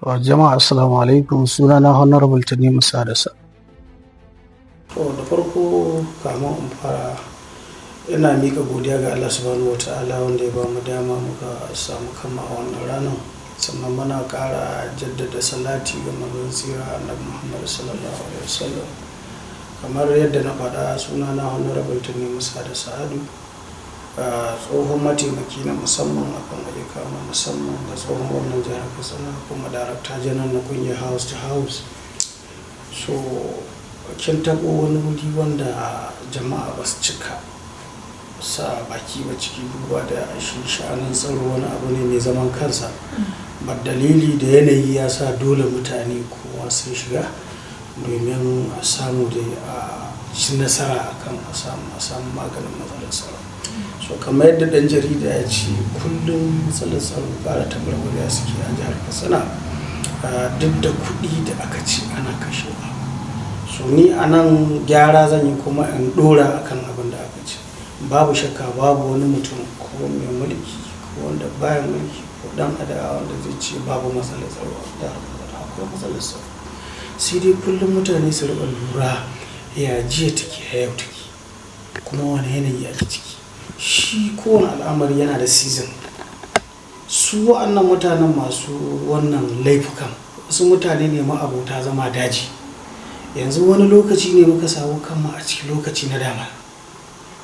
To jama'a, assalamu alaikum. Sunana Honorable Tanimu Sadasa. To, da farko kamun in fara, ina miƙa godiya ga Allah Subhanahu wa Ta'ala wanda ya bamu dama muka samu kanmu a wannan ranar. Sannan muna ƙara jaddada salati ga Manzon tsira Annabi Muhammad Sallallahu Alaihi Wasallam. Kamar yadda na faɗa, sunana Honorable Tanimu Sada Sa'adu, tsohon mataimaki na musamman akan ayyuka na musamman ga tsohon gwamnan jihar Katsina, kuma Darakta Janar na ƙungiyar House to House. So kin taɓo wani wuri wanda jama'a ba su cika sa baki ba ciki, duba da shi sha'anin tsaro wani abu ne mai zaman kansa. But dalili da yanayi ya sa dole mutane kowa sun shiga domin a samu dai a ci nasara akan a samu maganin matsalar tsaro. So kamar yadda ɗan jarida ya ce, kullum matsalar tsaro ƙara taɓarɓarewa suke a jihar Katsina, duk da kuɗi da aka ce ana kashewa. So ni a nan gyara zan yi kuma in ɗora akan abin da aka ce. Babu shakka, babu wani mutum, ko mai mulki ko wanda baya mulki ko ɗan adawa, wanda zai ce babu matsalar tsaro a jihar Katsina. Akwai matsalar tsaro. Sai dai kullum mutane su riƙa lura, ya jiya take, ya yau take, kuma wane yanayi ake ciki. Shi kowane al'amari yana da season. Su wa'annan mutanen masu wannan laifukan wasu mutane ne ma'abota zama daji. Yanzu wani lokaci ne muka samu kanmu a cikin lokaci na damina.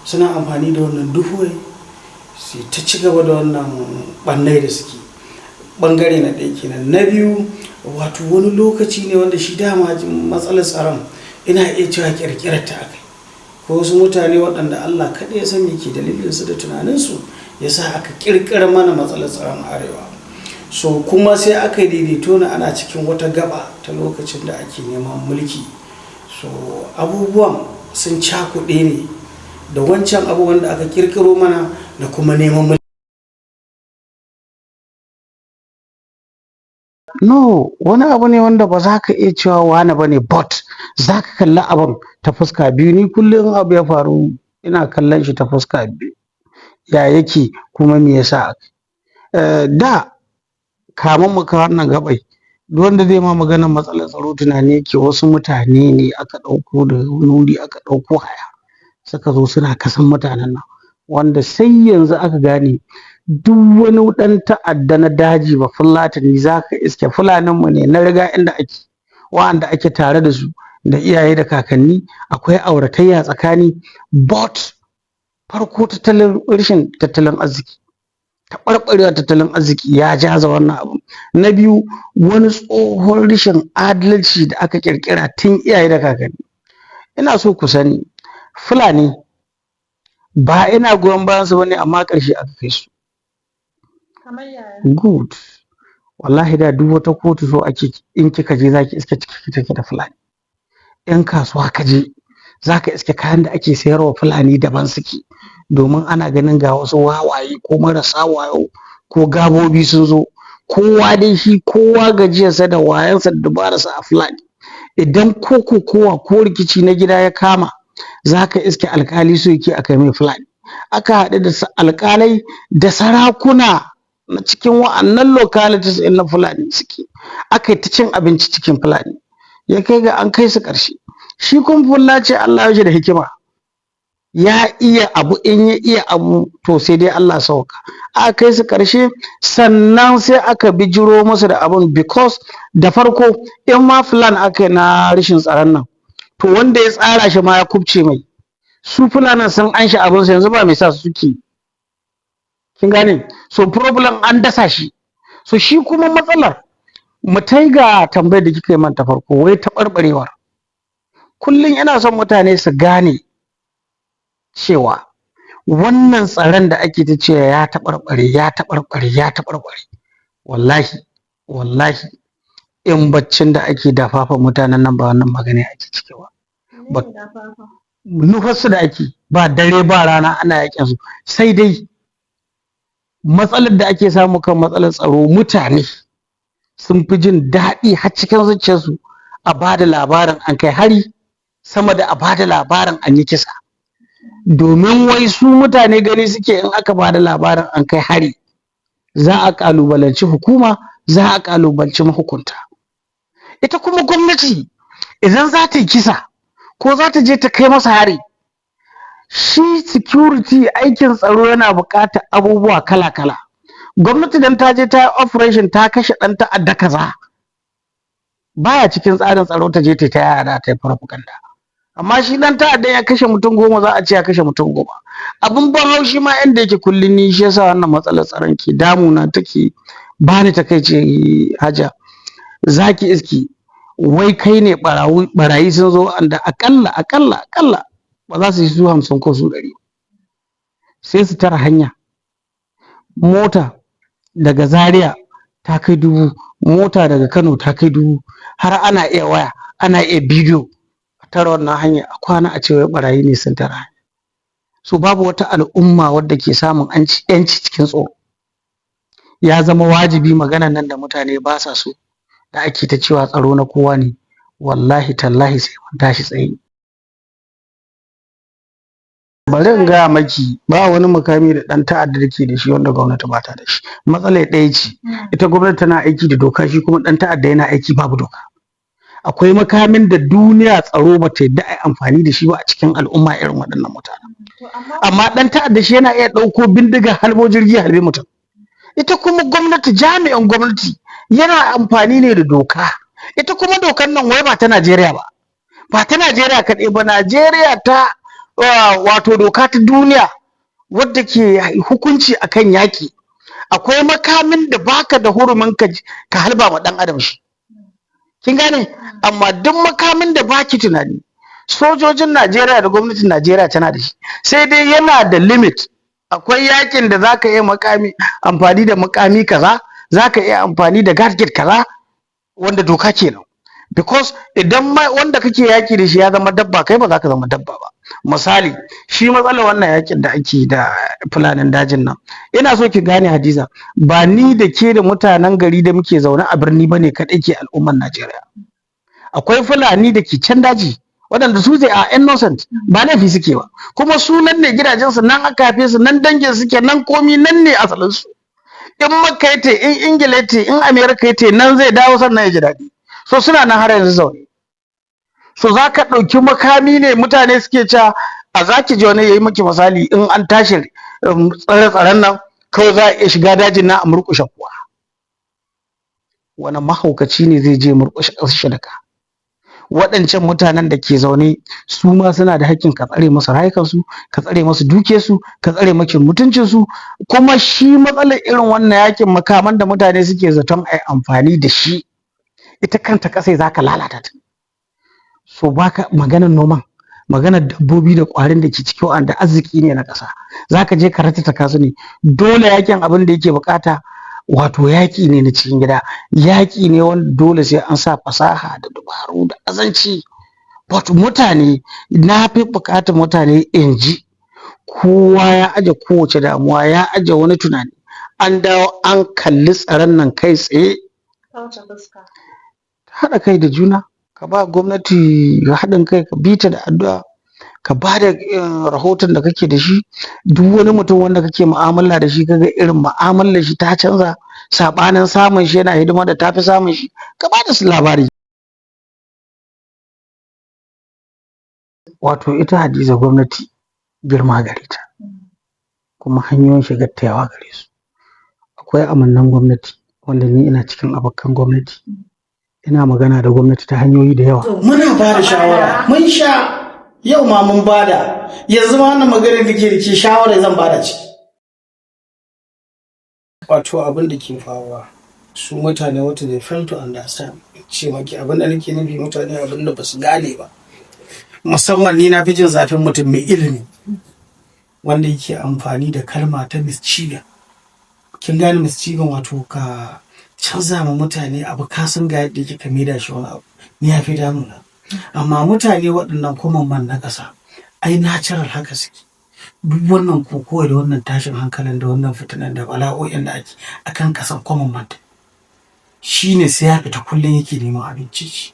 Suna amfani da wannan duhuwai su ta ci gaba da wannan ɓannai da suke. Ɓangare na ɗaya kenan. Na biyu, wato wani lokaci ne wanda shi dama matsalar tsaron ina iya cewa ƙirƙirar ta aka yi. Ko wasu mutane waɗanda Allah kaɗai ya san me ke dalilinsu da tunaninsu ya sa aka ƙirƙira mana matsalar tsaron arewa. So kuma sai aka yi daidaito na ana cikin wata gaba ta lokacin da ake neman mulki. So abubuwan sun cakuɗe ne da wancan abubuwan da aka kirkiro mana da kuma neman mulki. No, wani abu ne wanda ba za ka iya cewa wane ba ne, but za ka kalli abin ta fuska biyu. Ni kullum abu ya faru ina kallon shi ta fuska biyu. Ya yake, kuma me yasa aka da kamun mu kai wannan gaɓai, duk wanda zai ma maganar matsalar tsaro, tunani yake wasu mutane ne aka ɗauko daga wani wuri, aka ɗauko haya, suka zo suna kasan mutanen nan, wanda sai yanzu aka gane duk wani ɗan ta'adda na daji ba Fulatani, za ka iske Fulaninmu ne na riga inda ake, wa'anda ake tare da su da iyaye da kakanni, akwai auratayya tsakani. But farko tattalin, rashin tattalin arziki, taɓarɓarewar tattalin arziki ya jaza wannan abu. Na biyu, wani tsohon rashin adalci da aka ƙirƙira tun iyaye da kakanni. Ina so ku sani, Fulani, ba ina goyon bayan su bane, amma ƙarshe aka kai su. Kamar yaya? Good. Wallahi da duk wata kotu so ake, in kika je zaki iske ciki take da Fulani. In kasuwa ka je, zaka iske kayan da ake sayarwa Fulani daban suke, domin ana ganin ga wasu wawaye ko marasa wayo ko gabobi sun zo. Kowa dai shi kowa gajiyarsa da wayansa da dabararsa a Fulani. Idan ko kokowa ko rikici na gida ya kama, zaka iske alkali so yake a kai mai Fulani. Aka haɗu da alƙalai da sarakuna na cikin wa'annan localities ɗin na Fulani suke, aka yi ta cin abinci cikin Fulani, ya kai ga an kai su ƙarshe. Shi kuma Bafullace Allah ya shi da hikima, ya iya abu, in ya iya abu to sai dai Allah sauka. Aka kai su ƙarshe, sannan sai aka bijiro musu da abun, because da farko in ma plan aka yi na rashin tsaron nan, to wanda ya tsara shi ma ya kubce mai. Su Fulanin sun anshi abin su, yanzu ba mai sa su suke. Kin gane? So problem an dasa shi. So shi kuma matsalar mu tai ga tambayar da kika yi man ta farko, wai taɓarɓarewar. Kullum ina son mutane su gane cewa wannan tsaron da ake ta cewa ya taɓarɓare, ya taɓarɓare, ya taɓarɓare, wallahi wallahi in baccin da ake dafafa mutanen nan, ba wannan magana ake ciki ba. Menene dafafa? Nufarsu da ake ba dare ba rana ana yakin su. Sai dai matsalar da ake samu kan matsalar tsaro, mutane sun fi jin daɗi har cikin zuciyarsu a ba da labarin an kai hari sama da a ba da labarin an yi kisa, domin wai su mutane gani suke in aka ba da labarin an kai hari, za a ƙalubalanci hukuma, za a ƙalubalanci gwamnati, za a ƙalubalanci sojoji. Za a kalubalci mahukunta. Ita kuma gwamnati, idan za ta yi kisa ko za ta je ta kai masa hari, shi security, aikin tsaro yana buƙatar abubuwa kala-kala. Gwamnati dan ta je ta yi operation, ta kashe ɗan ta'adda kaza, baya cikin tsarin tsaro ta je ta yada, ta yi propaganda. Amma shi ɗan ta'adda ya kashe mutum 10, za a ce ya kashe mutum 10. Abin ban haushi ma inda yake kullum, ni shi yasa wannan matsalar tsaron ke damuna, take bani takaici. Haja zaki iski wai kai ne barayi sun zo da akalla akalla akalla ba za su yi su 50 ko su 100, sai su tara hanya. Mota daga Zaria ta kai 1000, mota daga Kano ta kai 1000, har ana iya waya, ana iya bidiyo, a tara wannan hanya a kwana, a ce wai barayi ne sun tara hanya. So babu wata al'umma wadda ke samun yanci cikin tsoro. Ya zama wajibi maganan nan da mutane ba sa so, da ake ta cewa tsaro na kowa ne, wallahi tallahi sai mun tashi tsaye. Bari in gaya maki, ba wani mukami da ɗan ta'adda da ke da shi wanda gwamnati ba ta da shi. Matsalar ɗaya ce: ita gwamnati tana aiki da doka, shi kuma ɗan ta'adda yana aiki babu doka. Akwai makamin da duniya tsaro ba ta yadda a yi amfani da shi ba a cikin al'umma irin waɗannan mutanen. Amma ɗan ta'adda shi yana iya ɗauko bindiga, halbo jirgi, halbe mutum. Ita kuma gwamnati, jami'an gwamnati yana amfani ne da doka. Ita kuma dokar nan wai ba ta Najeriya ba, ba ta Najeriya kaɗai ba, Najeriya ta wato doka ta duniya wadda ke hukunci akan yaƙi. Akwai makamin da baka da hurumin ka halba ma ɗan adam shi, kin gane? Amma duk makamin da baki tunani, sojojin Najeriya da gwamnatin Najeriya tana da shi, sai dai yana da limit. Akwai yakin da zaka iya makami amfani da makami kaza, zaka iya amfani da gadget kaza, wanda doka kenan. Because idan wanda kake yaki da shi ya zama dabba, kai ba za ka zama dabba ba. Misali, shi matsalar wannan yakin da ake da fulanin dajin nan, ina so ki gane, Hadiza, ba ni da ke da mutanen gari da muke zaune a birni bane kaɗai ke al'ummar Najeriya. Akwai Fulani da ke can daji waɗanda su they are innocent, ba laifi suke ba, kuma su nan ne gidajensu, nan aka haife su, nan dangin suke, nan komi, nan ne asalinsu. In Makka yace, in Ingila yace, in America yace, nan zai dawo sannan ya ji daɗi. So suna nan har yanzu zaune. So za ka ɗauki makami ne mutane suke cewa a za ki ji wani ya yi maki misali, in an tashi tsare-tsaren nan kawai za a iya shiga dajin nan a murƙushe kuwa. Wani mahaukaci ne zai je murƙushe ƙasar da ka? Waɗancan mutanen da ke zaune su ma suna da haƙƙin ka tsare musu rayukansu, ka tsare musu dukiyarsu, ka tsare musu mutuncinsu. Kuma shi matsalar irin wannan yakin, makaman da mutane suke zaton ai amfani da shi, ita kanta ƙasai za ka lalata ta. So baka maganar noman, maganar dabbobi da ƙwarin da ke ciki wa'anda arziki ne na ƙasa, za ka je ka ratattaka su ne. Dole yakin abin da yake buƙata, wato yaƙi ne na cikin gida, yaƙi ne wanda dole sai an sa fasaha da dabaru da azanci. But mutane, na fi buƙatar mutane in ji kowa ya aje kowace damuwa, ya aje wani tunani, an dawo an kalli tsaron nan kai tsaye. Ta wace fuska? Haɗa kai da juna, ka ba gwamnati haɗin kai, ka bi ta da addu'a, ka ba da rahoton da kake da shi. Duk wani mutum wanda kake mu'amala da shi, kaga irin mu'amalar shi ta canza, saɓanin samun shi yana hidima da tafi samun shi, ka ba da su labari. Wato ita Hadiza, gwamnati girma gare ta, kuma hanyoyin shigar ta yawa gare su. Akwai amannan gwamnati, wanda ni ina cikin abokan gwamnati, ina magana da gwamnati ta hanyoyi da yawa. Muna ba da shawara, mun sha, yau ma mun bada, yanzu ma wannan maganar da ke da ke shawara zan bada ce. Wato abin da ke faruwa, su mutane, what they fail to understand, ce maki abin da nake nufi, mutane abin da ba su gane ba, musamman ni na fi jin zafin mutum mai ilimi wanda yake amfani da kalma ta mischievous. Kin gane mischievous? Wato ka canza ma mutane abu, ka san ga yadda yake, ka maida shi wani abu. Ni ya fi damuna. Amma mutane waɗannan common man na ƙasa, ai natural haka suke. Duk wannan kokowa da wannan tashin hankalin da wannan fitinan da bala'o'in da ake akan ƙasan common man, shi ne sai ya fita kullum yake neman abinci,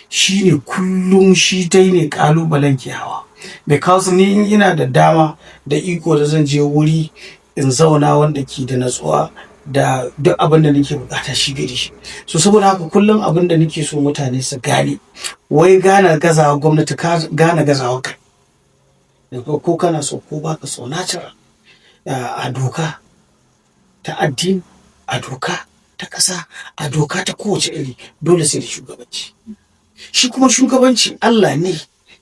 shi ne kullum shi dai ne ƙalubalen ke hawa. Because ni in ina da dama da iko da zan je wuri in zauna wanda ke da natsuwa, Da duk abin da nake bukata shi bai da shi. So saboda haka, kullum abin da nake so mutane su gane, wai gane gazawa gwamnati, ka gane gazawa kai, ko kana so ko baka so, natural, a doka ta addini, a doka ta ƙasa, a doka ta kowace iri, dole sai da shugabanci. Shi kuma shugabanci, Allah ne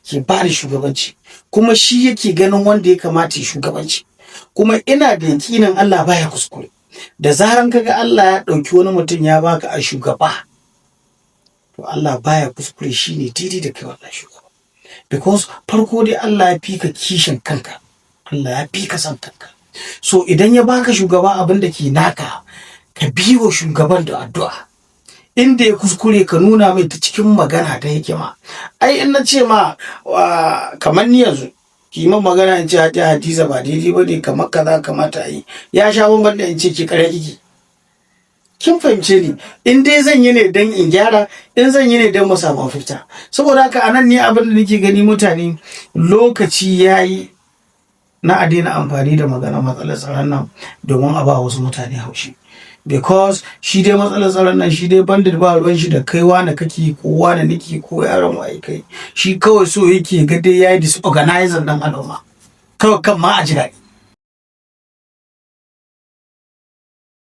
ke ba da shugabanci, kuma shi yake ganin wanda ya kamata ya shugabanci. Kuma ina da yakinin Allah baya kuskure. Da zaran kaga Allah ya ɗauki wani mutum ya baka a shugaba, to Allah baya kuskure, shine daidai da kai wannan shugaba, because farko dai Allah ya fi ka kishin kanka, Allah ya fi ka son kanka. So idan ya baka shugaba, abin da ke naka, ka biyo shugaban da addu'a. Inda ya kuskure, ka nuna mai ta cikin magana ta hikima. Ai in na ce ma, kamar ni yanzu ki min magana, in ce, "Hajiya Hadiza, ba daidai ba ne, kamar kaza kamata a yi," ya sha bamban da in ce ki kare kiki. Kin fahimce ni? In dai zan yi ne don in gyara, in zan yi ne don mu samu mafita. Saboda haka anan ne abin da nake gani, mutane, lokaci yayi na a daina amfani da magana matsalar tsaron nan domin a ba wasu mutane haushi, because shi dai matsalar tsaron nan, shi dai bandit ba ruwan shi da kai wane kake ko wane nake ko yaron waye kai. Shi kawai so yake ga dai yayi disorganizing dan al'umma, kawai kan ma a ji daɗi.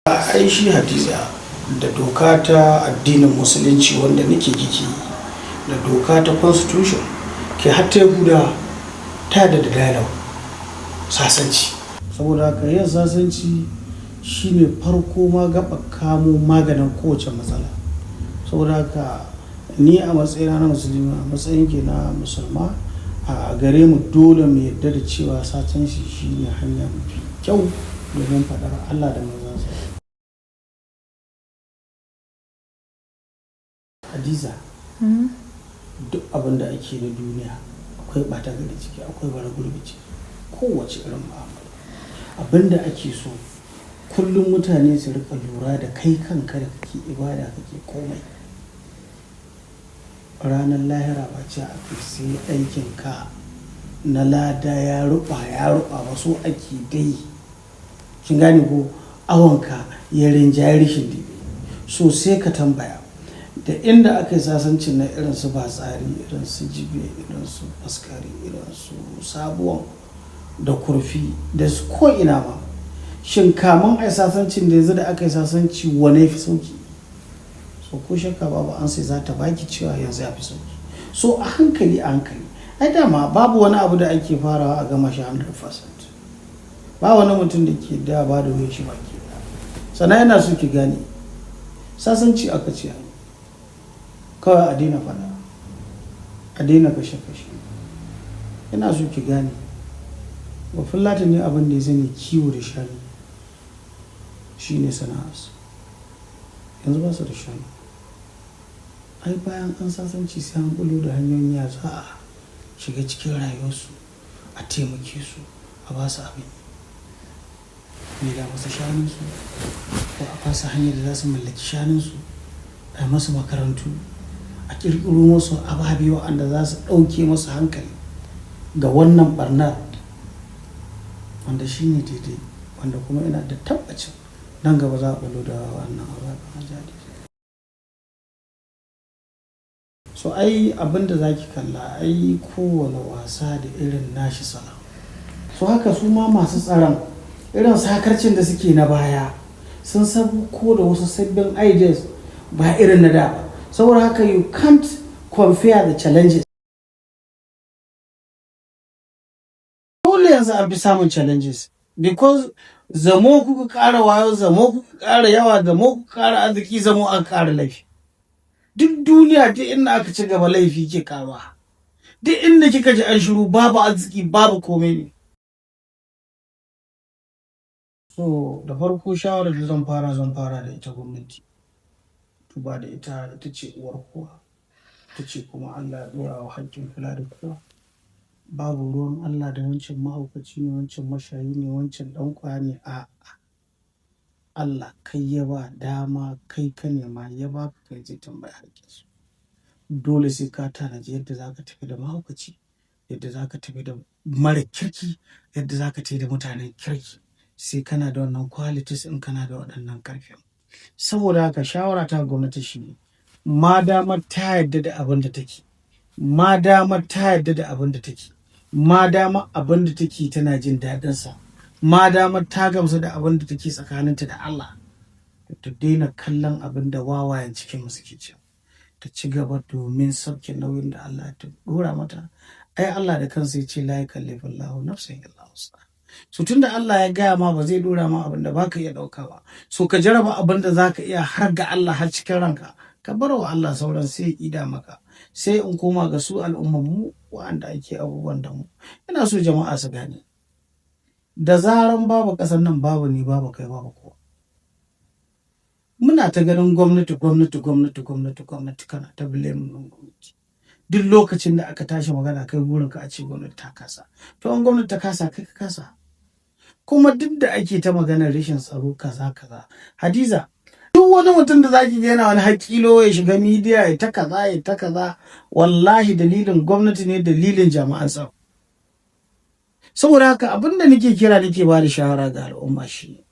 Ai shi Hadiza, da doka ta addinin Musulunci wanda nake kike, da doka ta constitution, ke hatta Yahuda ta da dialogue, sasanci. Saboda haka yin sasanci shine farko ma gaba kamo maganin kowace matsala. Saboda haka ni a matsayina na Musulmi, a matsayin ke na Musulma, a gare mu dole mu yarda da cewa sasanci shine hanya mafi kyau domin faɗar Allah da manzansa. Hadiza, duk abin da ake na duniya akwai ɓata gari ciki, akwai bara gurbi ciki, kowace irin mu'amala. Abin da ake so kullum, mutane su rika lura da kai kanka da kake ibada, kake komai. Ranar lahira ba ce aka sai aikin ka na lada ya ruɓa ya ruɓa ba, so ake dai, kin gane ko, awonka ya rinjaye rishin daidai. So sai ka tambaya da inda aka yi sasancin na irin su Batsari, irin su Jibe, irin su Faskari, irin su Sabuwan da Kurfi da su ko'ina ma, shin kamun a yi sasancin da yanzu da aka yi sasanci, wane fi sauki? So ko shakka babu, an sai za ta baki cewa yanzu ya fi sauki. So a hankali a hankali. Ai dama babu wani abu da ake farawa a gama shi 100%. Ba wani mutum da ke da ba da wuyan shi baki ɗaya. Sannan yana so ki gane, sasanci aka ce ai kawai a daina faɗa, a daina kashe-kashe. Ina so ki gane, Bafulatani abin da ya sani kiwo da shanu, shine sana'arsa. Yanzu ba su da shanu. Ai bayan an sasanci, sai an bulo da hanyoyin ya za a shiga cikin rayuwarsu, a taimake su, a ba su abin yi, da masu shanunsu, ko a ba su hanyar da za su mallaki shanunsu, a yi masu makarantu, a ƙirƙiro musu ababe waɗanda za su ɗauke musu hankali ga wannan ɓarnar, wanda shi ne daidai, wanda kuma ina da tabbacin nan gaba za a ɓullo da wannan ababen a jadi. So ai abin da za ki kalla, ai kowane wasa da irin nashi salon. So haka su ma masu tsaron, irin sakarcin da suke na baya, sun ko da wasu sabbin ideas ba irin na da ba. Saboda haka you can't compare the challenges. Dole yanzu an fi samun challenges, because zamo kuka ƙara wayo, zamo kuka ƙara yawa, zamo kuka ƙara arziki, zamo an ƙara laifi. Duk duniya, duk inda aka ci gaba, laifi ke karuwa. Duk inda kika ji an shiru, babu arziki, babu komai ne. So da farko, shawarar da zan fara da ita gwamnati, duba da ita, ita ce uwar kowa, ita ce kuma Allah ya ɗora wa haƙƙin kula da kowa. Babu ruwan Allah da wancan mahaukaci ne, wancan mashayi ne, wancan ɗan ƙwaya ne. A'a, Allah kai ya ba dama, kai ka nema ya ba ka, kai zai tambaya haƙƙinsu. Dole sai ka tanaji yadda za ka tafi da mahaukaci, yadda za ka tafi da mara kirki, yadda za ka tafi da mutanen kirki. Sai kana da wannan qualities in kana da waɗannan ƙarfin. Saboda haka shawara ta gwamnati shi ne, ma damar ta yarda da abin da take, ma damar ta yarda da abin da take, ma dama abin da take tana jin daɗinsa, ma damar ta gamsu da abin da take tsakaninta da Allah, ta daina kallon abin da wawayen cikin mu suke cewa. Ta ci gaba domin sauke nauyin da Allah ya ɗora mata. Ai Allah da kansa ya ce la yukallifullahu nafsan illa wus'aha. So tunda Allah ya gaya ma ba zai ɗora ma abin da baka iya ɗauka ba, so ka jarraba abin da zaka iya har ga Allah, har cikin ranka, ka bar wa Allah sauran, sai ya ida maka. Sai in koma ga su al'ummar mu wa'anda ake abubuwan da mu. Ina so jama'a su gane, da zaran babu ƙasar nan, babu ni, babu kai, babu kowa. Muna ta ganin gwamnati, gwamnati, gwamnati, gwamnati, gwamnati, kana ta blame ɗin gwamnati. Duk lokacin da aka tashi magana, kai burin ka a ce gwamnati ta kasa. To in gwamnati ta kasa, kai ka kasa. Kuma duk da ake ta maganar rashin tsaro, kaza kaza, Hadiza, duk wani mutum da zaki ga yana wani hakilo ya shiga media ya ta kaza ya ta kaza, wallahi dalilin gwamnati ne, dalilin jami'an tsaro. Saboda haka abin da nake kira, nake ba da shawara ga al'umma shi,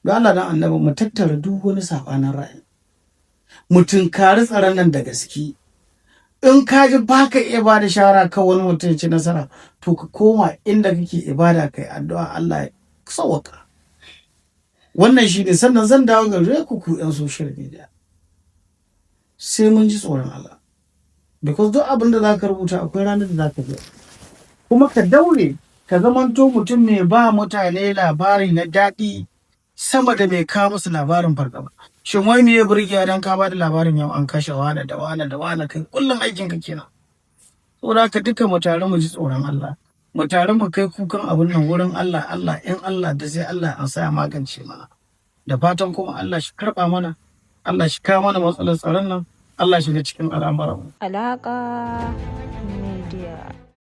don Allah dan Annabi, mu tattara duk wani sabanin ra'ayi, mu tunkari tsaron nan da gaske. In ka ji baka iya ba da shawara kan wani mutum ya ci nasara, to ka koma inda kake ibada, kai addu'a, Allah ya sauwaka. Wannan shi ne. Sannan zan dawo ga ku, ku yan social media, sai mun ji tsoron Allah, because duk abin da zaka rubuta akwai ranar da zaka biya. Kuma ka daure ka zamanto mutum mai ba mutane labari na daɗi sama da mai kawo musu labarin fargaba. Shin wai me ya burge dan ka bada labarin yau an kashe wane da wane da wane? Kai kullum aikin ka kenan. Saboda haka duka mu tare mu ji tsoron Allah, mu tare mu kai kukan abun nan wurin Allah. Allah in Allah da sai Allah an sa ya magance mana. Da fatan kuma Allah shi karba mana, Allah shi kawo mana matsalar tsaron nan, Allah shiga cikin al'amuran mu. Alaƙa Media.